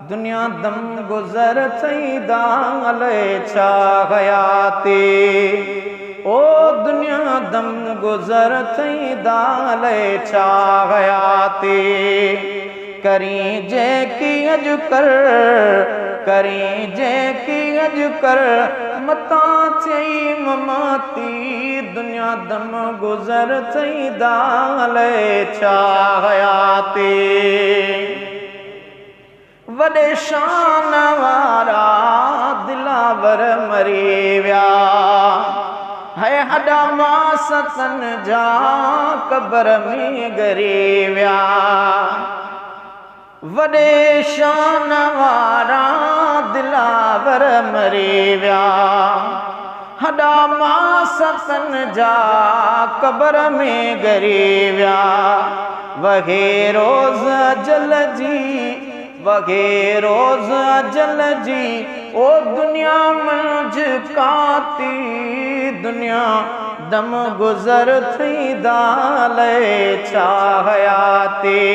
دنيا دم گذر ٿيندا الائي ڇا حياتي. او دنيا دم گذر ٿيندا الائي ڇا حياتي. ڪرين جيڪي اڄ ڪر، ڪرين جيڪي اڄ ڪر، متان ٿئي مماتي. دنيا دم گذر ٿيندا الائي ڇا حياتي. وڏي شان وارا دلاور مري ويا، هي هڏا ماس تن جا قبر ۾ ڳري ويا. وڏي شان وارا دلاور مري ويا، هڏا ماس تن جا قبر ۾ ڳري ويا. وهي روز اجل جي، وهي روز اجل جي، او دنيا منجهه ڪاتي. دنيا دم گذر ٿيندا الائي ڇا حياتي.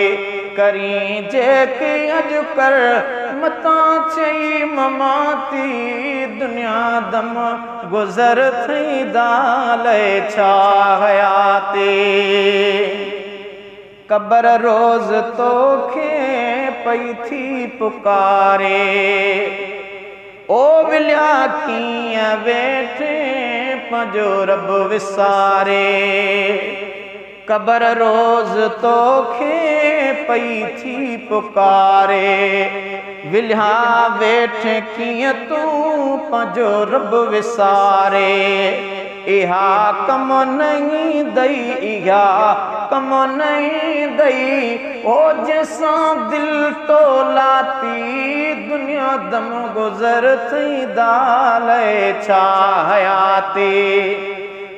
ڪرين جيڪي اڄ ڪر، متان ٿئي مماتي. دنيا دم گذر ٿيندا الائي ڇا حياتي. قبر روز توکي پئي ٿي پڪاري، او وليا ڪيئن ويٺي پنهنجو رب وساري. قبر روز توکي پئي ٿي پڪاري، وليا ويٺي ڪيئن تون پنهنجو رب وساري. اها ڪم نه ايندئي، اها ڪم نه ايندئي، او جنهن سان دل تو لاتي. دنيا دم گذر ٿيندا الائي ڇا حياتي.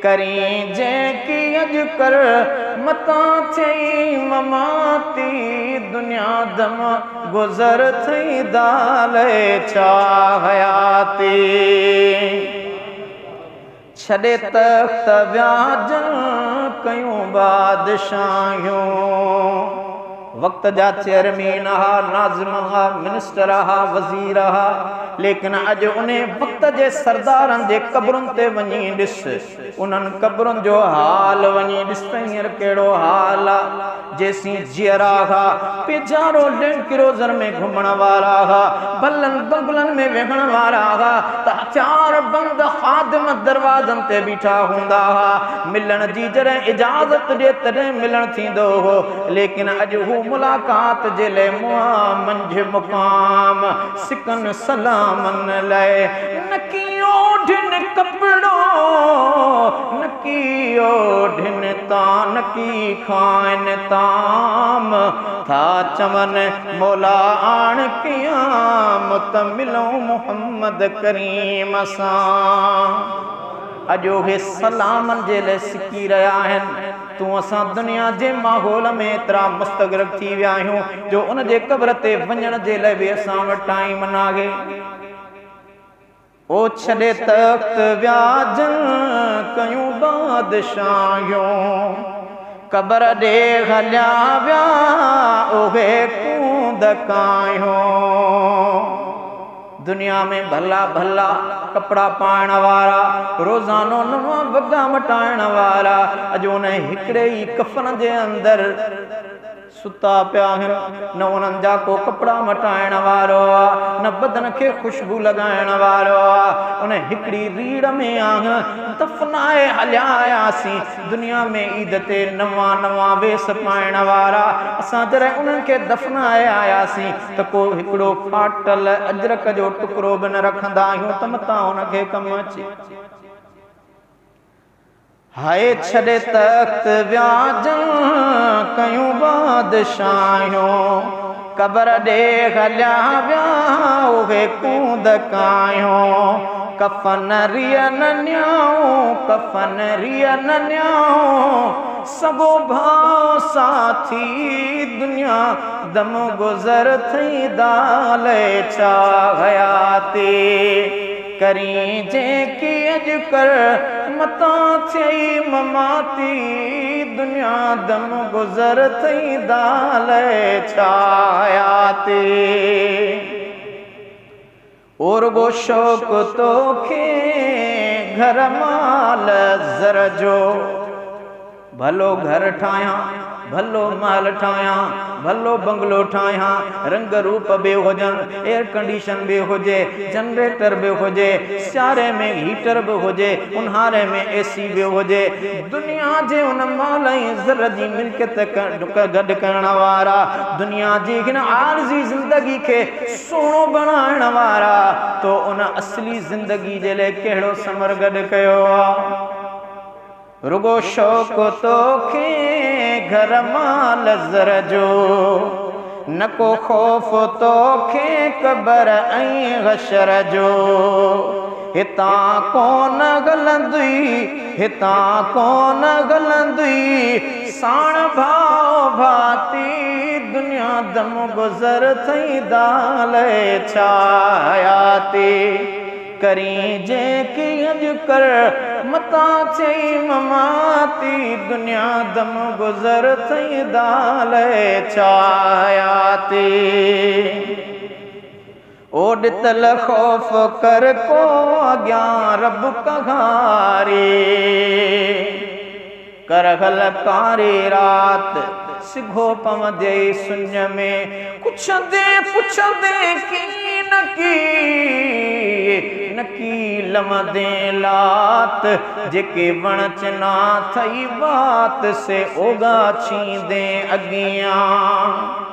ڪرين جيڪي اڄ ڪر، متان ٿئي مماتي. دنيا دم گذر ٿيندا الائي ڇا حياتي. ڇڏي تخت وياجن ڪيون بادشاهيون. وقت جا چيئرمين ها، ناظم ها، منسٽر ها، وزير ها، ليڪن اڄ انهي وقت جي سردارن جي قبرن تي وڃي ڏس، انهن قبرن جو حال وڃي ڏس ته هينئر ڪهڙو حال آ. جيسين جيئرا ها، پيجارو لينڊ ڪروزر ۾ گهمڻ وارا ها، ڀلن بنگلن ۾ ويهڻ وارا ها، ته هٿيار بند خادم دروازن تي بيٺا هوندا ها. ملڻ جي جڏهن اجازت ڏي تڏهن ملڻ ٿيندو هو، ليڪن اڄ هو ملاقات جي لئه منهن منجهه مقام سڪن سلامن لئه. نڪي اوڍين ڪپڙو، نڪي اوڍين تان، نڪي کائن طعام. ٿا چون مولا آڻ قيام ته ملون محمد ڪريم سان. اڄ اهي سلامن جي لئه سڪي رهيا آهن. تون اسان دنيا جي ماحول ۾ ايترا مستغرق ٿي ويا آهيون جو ان جي قبر تي وڃڻ جي لئه به اسان وٽ ٽائيم ناهي. او ڇڏي تخت وياجن ڪيون بادشاهيون، قبر ڏي هليا ويا اهي ڪوند ڪاهيون. دنيا ۾ ڀلا ڀلا ڪپڙا پائڻ وارا، روزانو نوان وڳا مٽائڻ وارا، اڄ ان هڪڙي ئي ڪفن جي اندر ستا پيا آهن. نه انهن جا ڪو ڪپڙا مٽائڻ وارو آ، نه بدن کي خوشبو لڳائڻ وارو آ. ان هڪڙي ريڙ ۾ آهن، دفنائي هليا آياسين. دنيا ۾ عيد تي نوان نوان ويس پائڻ وارا، اسان جڏهن انهن کي دفنائي آياسين ته ڪو هڪڙو ڦاٽل اجرڪ جو ٽڪرو به نه رکندا آهيون ته متان ان کي ڪم اچي. هاء ڇڏي تخت وياجن ڪيون بادشاهيون، قبر ڏي هليا ويا اهي ڪوند ڪاهيون. ڪفن ريء نه نيائون، ڪفن ريء نه نيائون، سڳو ڀاء ساٿي. دنيا دم گذر ٿيندا الائي ڇا حياتي. ڪرين جيڪي اڄ ڪر، متان ٿئي مماتي. دنيا دم گذر ٿيندا الائي ڇا حياتي. او رڳو شوق توکي گهر مال زر جو. ڀلو گهر ٺاهيان، ڀلو محل ٺاهيان، ڀلو بنگلو ٺاهيان، رنگ روپ به هجن، ايئر ڪنڊيشن به هجي، جنريٽر به هجي، سياري ۾ هيٽر به هجي، اونهاري ۾ اي سي به هجي، دنيا جي ان مال ۽ زر جي ملڪيت گڏ ڪرڻ وارا، دنيا جي هن عارضي زندگي کي سهڻو بڻائڻ وارا، تو ان اصلي زندگي جي لئه ڪهڙو ثمر گڏ ڪيو آ؟ رڳو شوق توکي گهر مال زر جو، نه ڪو خوف توکي قبر ۽ حشر جو. هتان ڪونه هلندئي، هتان ڪونه هلندئي، ساڻ ڀاء ڀاتي، دنيا دم گذر ٿئي دالئي ڇا حياتي. ڪرين جيڪي اڄ ڪر، متان ٿئي مماتي، دنيا دم گذر ٿئي دالئي ڇا حياتي. او ڏتل خوف ڪر ڪو اڳيان رب قهاري. ڪر هل ڪاري رات، سگهو پونديئي سڃ ۾. ڪڇندي پڇندي ڪي نه ڪي، نڪي لوندين لات. جيڪي وڻ چنا ٿئي وات، سي اوڳاڇيندين اڳيان.